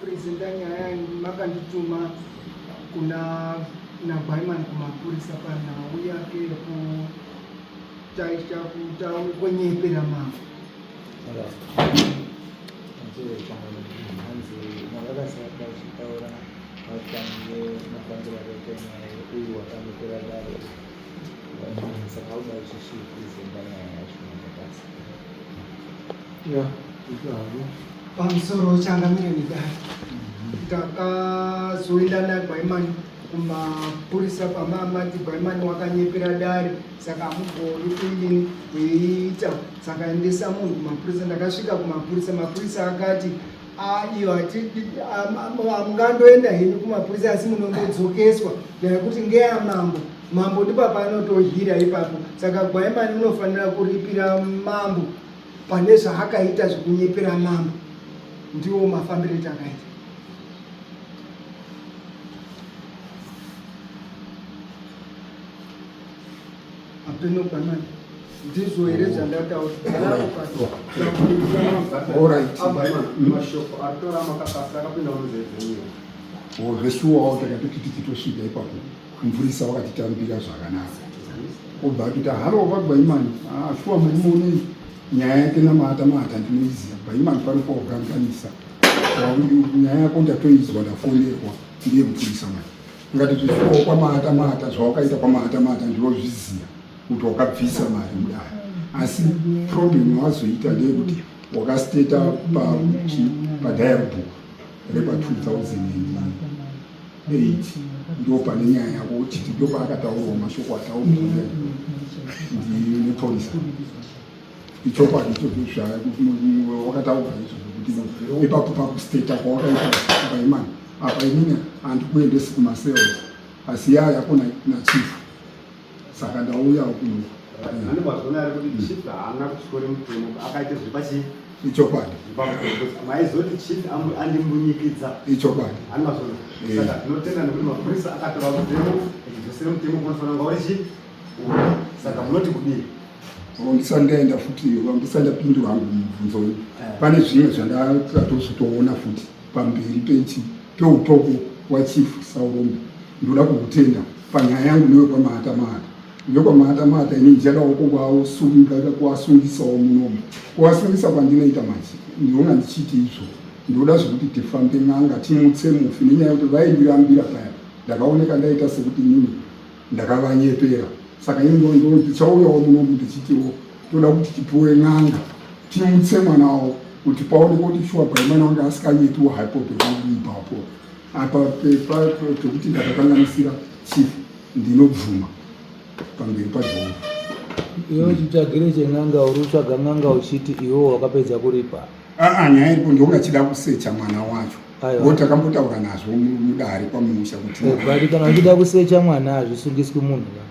kupresenta nyaya makandituma kuna naGwaiman kumapurisa panhau yake yekutaisha kwenyepera mambo. Mafambiro akaita nyaya uyu wakanyepera dare, saka auda uchichipresenta nyaya yacho mabasa. Ya, pamusoro changamire nedare, ndakazoenda naGwaimani kumapurisa pamamati Gwaimani wakanyepera dare, saka hamugoni kuidini kuiita, saka endesa munhu kumapurisa. Ndakasvika kumapurisa, mapurisa akati iyo hamungandoenda henyu kumapurisa, asi munondodzokeswa nekuti ngeyamambo. Mambo ndipo panotohira ipapo, saka Gwaimani unofanira kuripira mambo pane zvaakaita zvekunyepera mambo. Ndiwo mafambiro etakaita. Apeno Gwaimani, ndizvo here zvandataura? Mashoko aritora makakasa akapinda munzeve dzenyu? Zveshuwawo, takatoti tichitosvika ipapo, mupurisa wakatitambira zvakanaka, obva atoti, "Hello, vaGwaimani." Ah, shuwa, murume unei nyaya yake namata mata ndinoiziva. Gwaimani pano pawakanganisa nyaya yako ndatoizwa, ndafonerwa ndiye mupurisa mani. Ngati zvishuwawo, kwamata mata zvawakaita kwamata mata ndinozviziva kuti wakabvisa mari mudare, asi problem wazoita ndeyekuti wakasteta padiary book repa 2008, ndo pane nyaya yako chiti ndo paakataurawo mashoko ataurwa ndimupurisa. Ichokwadi ichocho wakataura izvozvo kuti ipapo pakusteta kwawakaita paimani apa, inini handikuendesi kumacells, asi yaya yako nachief, saka ndauya kuno. Ane mazvona ari kuti chief haana kutyore mutemo, akaita zviri pachi Ichokwadi. Maizoti chief andimbunyikidza. Ichokwadi. Ani mazvona. Saka tinotenda nekuti mapurisa akatora mutemo echidzosera mutemo kunofanira kunga uri chi. Saka munoti kudii? Ndisati ndaenda futi, ndisati ndapindura hangu mubvunzo uyu, pane zvimwe zvandakatozotoona futi pamberi pechi peutoko wachief Saurombe. Ndoda kukutenda panyaya yangu newe kwamahata mahata vekwamahata mahata. Ini ndichadawo kuvasunga, kuvasungisawo munomu. Kuvasungisa kwandinoita manje, ndinoona ndichiti izvo ndoda zvekuti tifambe n'anga timutse mufi, nenyaya yekuti vaindirambira paya, ndakaoneka ndaita sekuti inini ndakavanyepera. Saka ini ndichauyawo munomu ndichitiwo toda kuti tipiwe n'anga timutse mwana wavo, kuti paoneke kuti shuwa Gwaimana wange asikanyepiwo hapo pekuipapo apa pekuti ndakakanganisira chief, ndinobvuma pamberi paJehovha. Iwe uchitsvagire chen'anga, uri kutsvaga n'anga uchiti iwe wakapedza kuripa. Aa, nyaya iripo ndonga chida kusecha mwana wacho ngo takambotaura nazvo mudare kwamusha kuti But kana uchida kusecha mwana, hazvisungiswi munhu ka.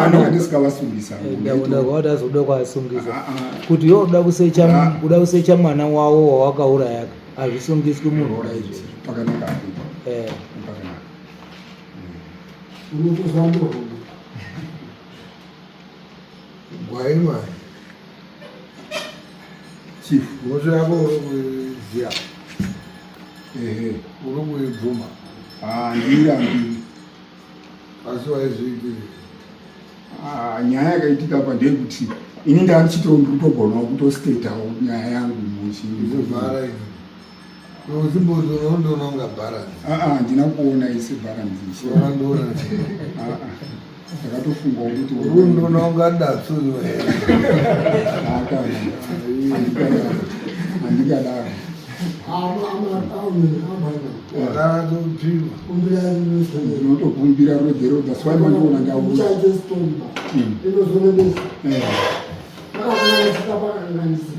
Ndonga ndisikavasungisa. Ndakati azoda kuasungisa kuti iwe uda kusecha, uda kusecha mwana wavo wawakauraya, hazvisungiswi munhu ka izvozvo. Pakanaka apo. Pakanaka. Unotozwa ndohono. Gwaimani. Chief. Mhosva yako uri kuiziva? Ehe. Uri kuibvuma? Handirambi. Asi waizviitiri? Nyaya yakaitika apa ndeyekuti ini ndandichitogonawo kutostetawo nyaya yangu. Muchivhara ini uzimbozonondononga bharanzi. Handina kuona ise bharanzi. Wandoona. Ndakatofungawo kuti Urundononga datsu. Handikadaro, handikadaro. Wakanatopima. Ndinotokumbira ruregero, that's why mandiona ndauya.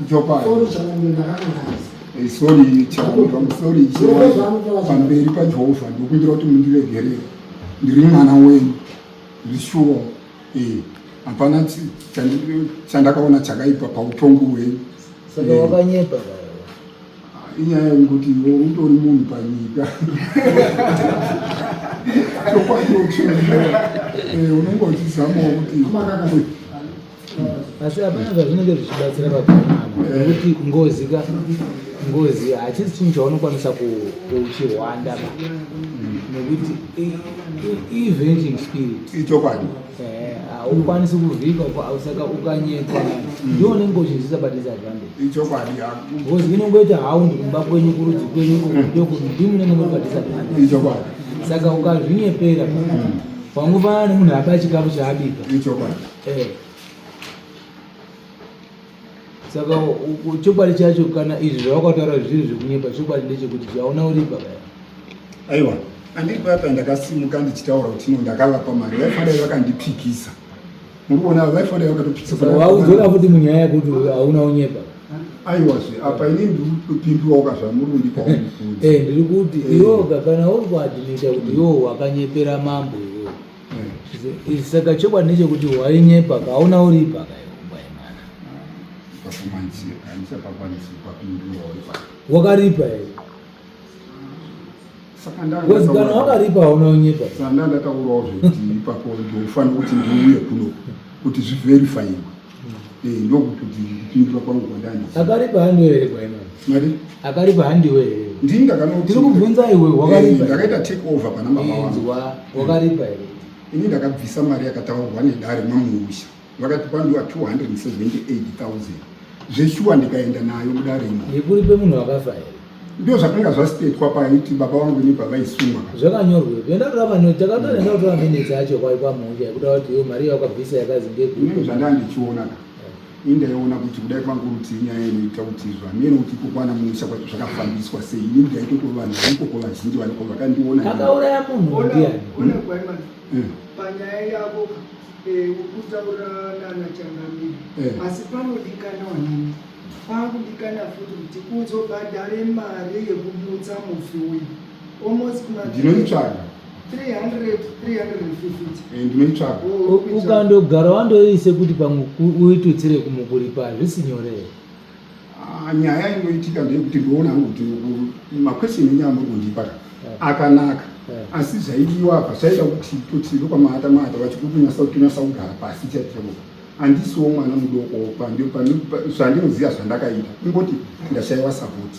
Chokwadi. Sorry changu, sorry pamberi paJehovha, ndikumbira kuti mundiregerere, ndiri mwana wenyu, ndishuwa hapana chandakaona chakaipa pautongo hwenyu. Saka wakanyepa. Inyaya yekuti iwe utori munhu panyika, chokwadi unenge uchizamawo kuti Asi hapana zvazvinenge zvichibatsira pakuonana, nekuti ngozi ka. Ngozi hachisi chinhu chaunokwanisa kuchihwanda ba, nekuti i-avenging spirit. Ichokwadi. Haukwanisi kuvhika, saka ukanyepa ndiwo unenge uchizvisa padisadvantage. Ichokwadi. Ngozi inongoita haundi kumba kwenyu, kurudzi kwenyu uku, ndokuti ndimunenge muri padisadvantage. Ichokwadi. Saka ukazvinyepera, wangofanana nemunhu aba chikafu chaabika. Ichokwadi. Saka chokwadi chacho, kana izvi zvawakataura zviri zvekunyepa, chokwadi ndechekuti chauna uripa kaya? Aiwa, andiri papa ndakasimuka ndichitaura kuti no, ndakavapa mari, vaifanira vakandipikisa. Muri kuona, vaifanira vakatopikisa. Saka waudzoka futi munyaya yekuti hauna unyepa. Aiwazve, apa ini ndiri kupindurawo kazvamuri kundipawo mubvunzo. Ndiri kuti iwoga kana uri kuadmita kuti iwo wakanyepera mambo iwo, saka chokwadi ndechekuti wainyepa, kauna uripa kaiwa imana? Pakumanzi handichapakwanisi kupapindurawo ipapo. Wakaripa here? Saka Because kana wakaripa, hauna unyepa. Saka ndandataurawo zvekuti ipapo ndofanira kuti ndiuye kuno kuti zviverifyiwe, ndokuti kupindura kwangu kwandandi. Akaripa handiwe here, Gwaimana? Mari? Akaripa handiwe here? Ndini ndakanoti. Ndiri kubvunza iwe, wakaripa? Ndakaita take over pana baba vangu. Inzwa, wakaripa here? Ini ndakabvisa mari yakataurwa nedare mamuusha, vakati pandiwa 278,000 zveshuwa, ndikaenda nayo mudare imo. Yekuripe munhu wakafa here? Ndo zvakanga zvasitetwa paiti baba vangu ini pavaisungwa. Zvakanyorwa, enda kutora manoti, takatoenda kutora minutes acho kwai kwamuusha yekuda kuti iwo mari yawakabvisa yakazi Inini ngekuti. Zvandanga ndichiona ka, ini ndaiona kuti kudai kwangu kuti inyaya inoita kuti zvamene kuti ikokwana muusha kwacho zvakafambiswa sei. Ini ndaitoto vanhu ikoko vazhinji variko vakandiona. Akauraya munhu ndiani? Ona, Gwaimana, panyaya yako ukutaura nana changamire, asi panodikana wanini, pakudikana futi kuti uzobhadhare mari yekubutsa mufi uyu, almost kuma Ndinoitsvaga. 300, 350. Ndinoitsvaga. Ukandogara wandoise kuti pamwe uitutsire kumukuripa, hazvisi nyore here? Ah, nyaya inoitika ndeyekuti ndoona hangu kuti maquestion enyaya muri kundipa ka akanaka, asi zvaidiwa apa zvaida kuti toti vekwamahata mahata vachikukunyasa kunyasa kugara pasi chaiko. Handisiwo mwana mudoko. Zvandinoziva zvandakaita, kungoti ndashayiwa support,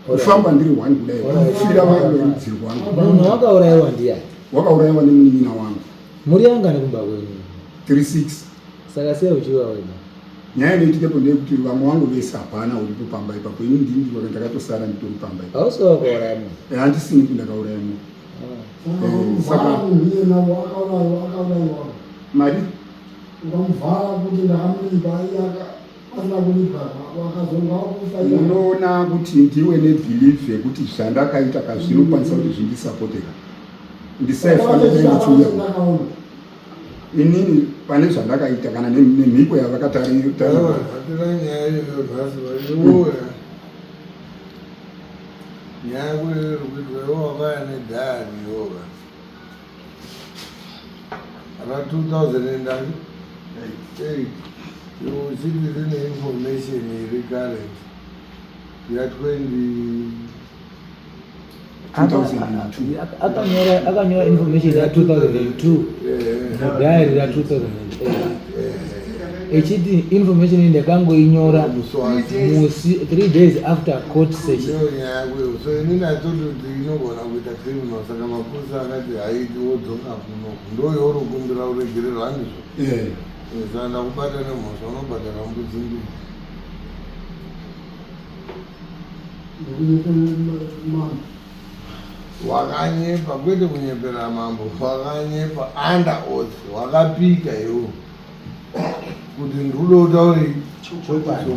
kufamba ndiri one kudai, kufira vanhu verudzi rwangu. Munhu wakaurayiwa ndiani? Wakaurayiwa nemunin'ina wangu. Muri yangani kumba kwenyu? 36. Saka sei uchiwa wena? Nyaya inoitikepo ndeyekuti vamwe vangu vese hapana uripo pamba ipapo, ini ndini ndakatosara nditori pamba ipapo. Hausi wakauraya munhu? Handisini ndakauraya munhu. Saka munhu iyena akaurayiwa. Mari? Ukamuvhara kuti ndakamulipa, iye asina kulipwa, akazonga akufa iye. Munoona kuti ndiwe nebelief yekuti zvandakaita kazvinokwanisa kuti zvindisapoteka, ndisaifanira ndichiuya. Ndakaona. Inini pane zvandakaita kana nemhiko yavakatarira. Hatina nyaya iyoyo nhasi, vaiwoya nyaya yako iri kuitwa. Iwo wakauya nediary iwoka ra2008, iwo uchiti rine information iri current ya20 2002. Akanyora information ya2002 mudiary ra2008, echiti information iyi ndakangoinyora musi 3 days after court session. Ndiyo nyaya yako iyo. So inini aitoti kuti inogona kuita criminal, saka mapurisa akati haiti, wodzoka kuno, ndoyo uri kukumbira uregerero, handizvo? Eh. Saka ndakubata nemhosva, unobhadhara mbudzi mbiri. Ndikunyepe mambo. Wakanyepa, kwete kunyepera mambo, wakanyepa under oath, wakapika iwo kuti ndikuda kutaure chokwadi.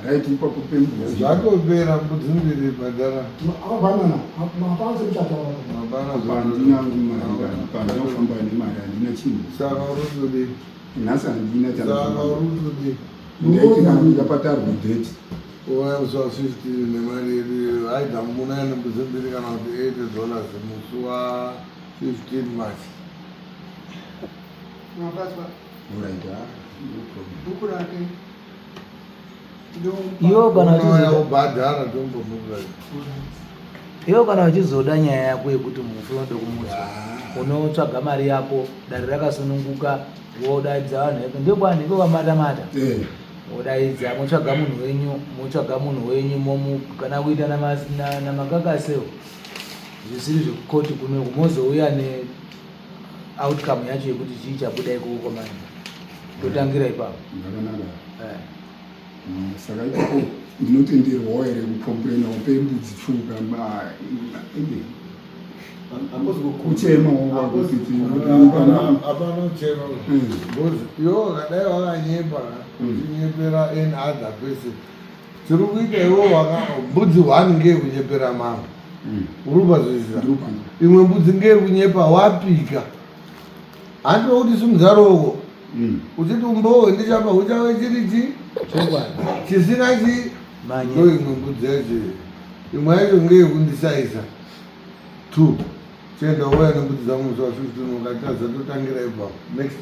Right, ipapo pembudzi. Zvatopera, mbudzi mbiri, bhadhara. Hapana, hapana sekuchataura. Hapana. Handina mari, pandina kufamba nemari, handina chinhu. Saka uri kutodii? Nhasi handina. Saka Chandofamba. uri kutodii? Ndaiti kana ndingapatarwa date. Uya musi wa15 nemari yedu, aida muna nembudzi mbiri kana kuti $80 musi wa15 March. Mapazwa. Alright, ah, no problem. Bhuku rake. Iwo kana Unouya uchizoda kubhadhara tombomuka. Iwo kana uchizoda nyaya yako yekuti mufi unoda kumutswa, unotsvaga mari yako, dare rakasununguka, wodaidza vanhu veko, ndokwanhu iko kwamatamata. Eh. Modaidza motsvaga munhu wenyu, motsvaga munhu wenyu momu kana kuita namakakasewo zvisiri zvekukoti kunoku mozouya ne outcome yacho yekuti chii chabuda ikoko kwamai totangira ipapo. Zvakanaka. Saka ipapo ndinotenderwawo here kucomplainawo pembudzi pfuka kuchemawo Hapana kuchema because iwe wakadai wakanyepa, uchinyepera any other person. Tiri kuita iwe waka mbudzi one ngeyekunyepera mambo, uri kupazwisisa? Imwe mbudzi ngeyekunyepa wapika, handi wekuti simudza ruoko uchiti umbowe ndichapa huchave chiri chi Chokwadi. Chisina chi Manye. Ndo imwe mbudzi yacho iyo. Imwe yacho ngeyekundishaisa two. Chienda wouya nembudzi dzangu musi wa 15, ukatadza totangira ipapo. Next.